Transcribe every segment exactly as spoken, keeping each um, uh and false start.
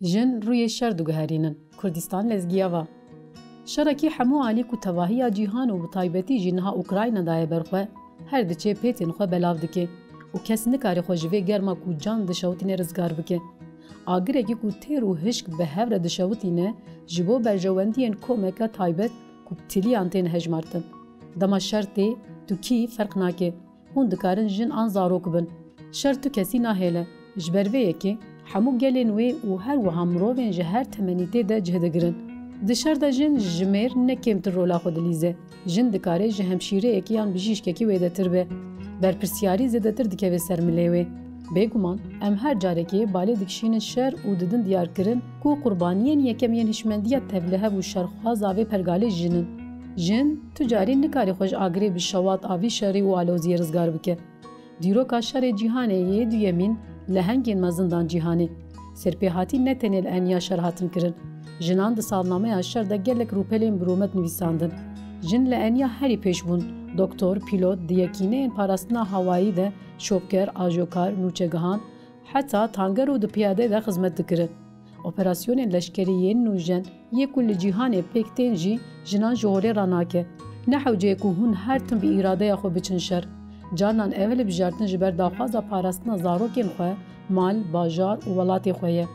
Jin rûyê şer diguherînin. Kurdistan lezgiya va. Şerekî hemû alî ku tevahiya cîhan û bi taybetî jî niha Ukrayna daye ber xwe, her diçe pêtên xwe belav dike û kes nikare xwe ji vê germa ku can dişewitîne rizgar bike. Agirekî ku têr û hişk bi hev re dişewitîne, ji bo berjewendiyên komeke taybet ku bi tiliyan tên hejmartin. Dema şer tê, tu kî ferq nake. Hûn dikarin jin an zarok bin. Şer tu kesî nahêle. Ji ber vê yekê, hemû gelên wê û her wiha mirovên ji her temenîtê de cih digirin. Di şer de jin ji mêr ne kêmtir rola xwe dilîze. Jin dikare ji hemşîreyekî yan bijîşkekî wêdetir be. Berpirsiyarî zêdetir dikeve ser milê wê. Bêguman, em her carekê balê dikişînin şer û didin diyarkirin ku qurbaniyên yekem yên hişmendiya tevlihev û şerxwaza vê pergalê jin in. Jin, tu carî nikare xwe ji agirê bi şewat a vî şerî û aloziyê rizgar bike. Dîroka şerê cîhanê yê duyemîn lehengên mezin dan cîhanê. Serpêhatî ne tenê li eniya şer hatin kirin. Jinan di salnameya şer de gelek rûpelên bi rûmet nivîsandin. Jin li eniya herî pêş bûn. Doktor, pîlot, di yekîneyên parastina hawayî de şopker, ajokar, nûçegihan, heta tanger û di piyade de xizmet dikirin. Operasyonên leşkerî yên nûjen yê ku li cîhanê pêk tên jî jinan ji holê ranake. Ne hewce ye ku hûn her tim bi îradeya xwe biçin şer. Carinan ev hilbijartin ji ber daxwaza parastina zarokên xwe, mal, bajar û welatê xwe ye.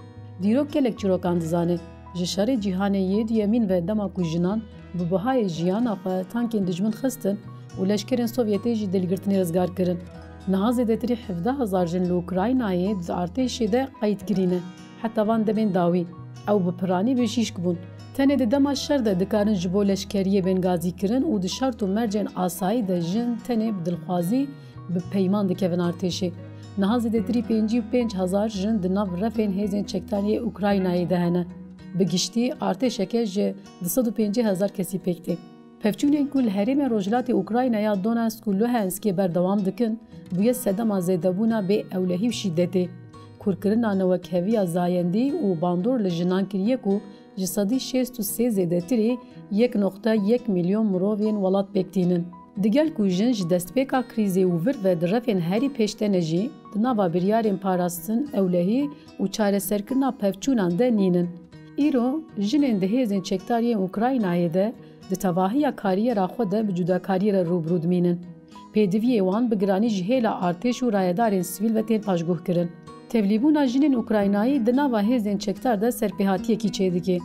Dîrok gelek çîrokan dizane. Ji şerê cîhanê yê duyemîn ve dema ku jinan bi bihayê jiyana xwe tankên dijmin xistin û leşkerên Sovyetê jî dilgirtinê rizgar kirin. Niha zêdetirî hevdeh hezar jin li Ukraynayê di artêşê de qeydkirî ne. Heta van demên dawî, ew bi piranî bijîşk bûn. Tenê di dema şer de dikarin ji bo leşkeriyê bên gazîkirin û di şert û mercên asayî de jin tenê bi dilxwazî, bi peyman dikevin artêşê. Niha zêdetirî pêncî û pênc hezar jin di nav refên hêzên çekdar yê Ukraynayê de hene. Bi giştî artêşeke ji du sed û pêncî hezar kesî pêk tê. Pevçûnên ku li herêmên rojhilatê Ukraynaya Donetsk û Luhanskê berdewam dikin, bûye sedema zêdebûna bê ewlehî û şîdetê. Kûrkirina newekheviya zayendî û bandor li jinan kiriye ku ji sedî şêst û sê zêdetirî yek noqte yek milyon mirov yên welat pêk tînin. Digel ku jin ji destpêka krîzê û vir ve di refên herî pêş de ne jî, di nava biryarên parastin, ewlehî û çareserkirina pevçûnan de nînin. Îro, jinên di hêzên çekdar yên Ukraynayê de di tevahiya kariyera xwe de bi cudakariyê re rû bi rû dimînin. Pêdiviyê wan bi giranî ji hêla artêş û rayedarên sivîl ve tên paşguh kirin. Tevlîbûna jinên Ukraynayî di nava hêzên çekdar de serpêhatiyekî çêdike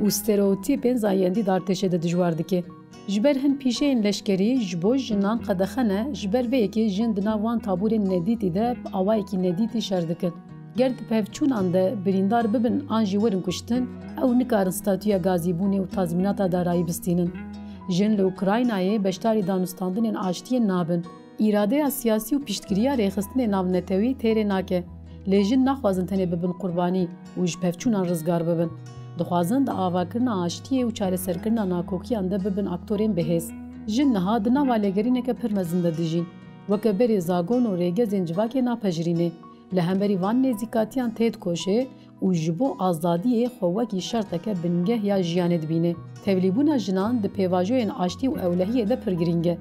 û stereotîpên zayendî di artêşê de dijwar dike. Ji ber hin pîşeyên leşkerî ji bo jinan qedexe ne, ji ber vê yekê jin di nav wan tabûrên nedîtî de bi awayekî nedîtî şer dikin. Ger di pevçûnan de birîndar bibin an jî werin kuştin, ew nikarin statûya gazîbûnê û tazmînata darayî bistînin. Jin li Ukraynayê beşdarî danûstandinên aştiyê nabin. Îradeya siyasî û piştgiriya rêxistinê navnetewî têrê nake. Lê jin naxwazin tenê bibin qurbanî û ji pevçûnan rizgar bibin. Dixwazin di avakirina aştiyê û çareserkirina nakokiyan de bibin aktorên bihêz. Jin niha di nava lêgerîneke pir mezin de dijîn. Weke berê zagon û rêgezên civakê napejirînê. Li hemberî van nêzîkatiyan têdikoşê û ji bo azadiyê xwe wekî şerteke bingeh ya jiyanê dibîne. Tevlîbûna jinan di pêvajoyên aştî û ewlehiyê de pir girîng e.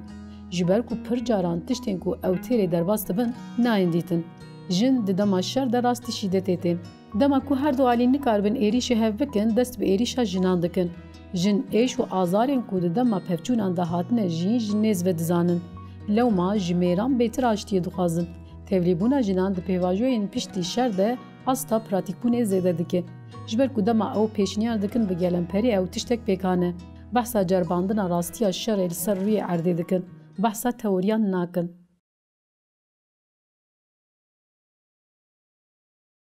Ji ber ku pir caran tiştên ku ew têrê derbas dibin, nayên dîtin. Jin di dema şer de rastî şîdetê tên. Dema ku her du alî nikaribin êrîşê hev bikin, dest bi êrîşa jinan dikin. Jin êş û azarên ku di dema pevçûnan de hatine jî ji nêz ve dizanin. Lewma ji mêran bêtir aştiyê dixwazin. Tevlîbûna jinan di pêvajoyên piştî şer de asta pratîkbûnê zêde dike. Ji ber ku dema ew pêşniyar dikin bi gelemperê ew tiştek pêk hane. Behsa ceribandina rastiya şerê li ser rûyê erdê dikin. Behsa teoriyan nakin.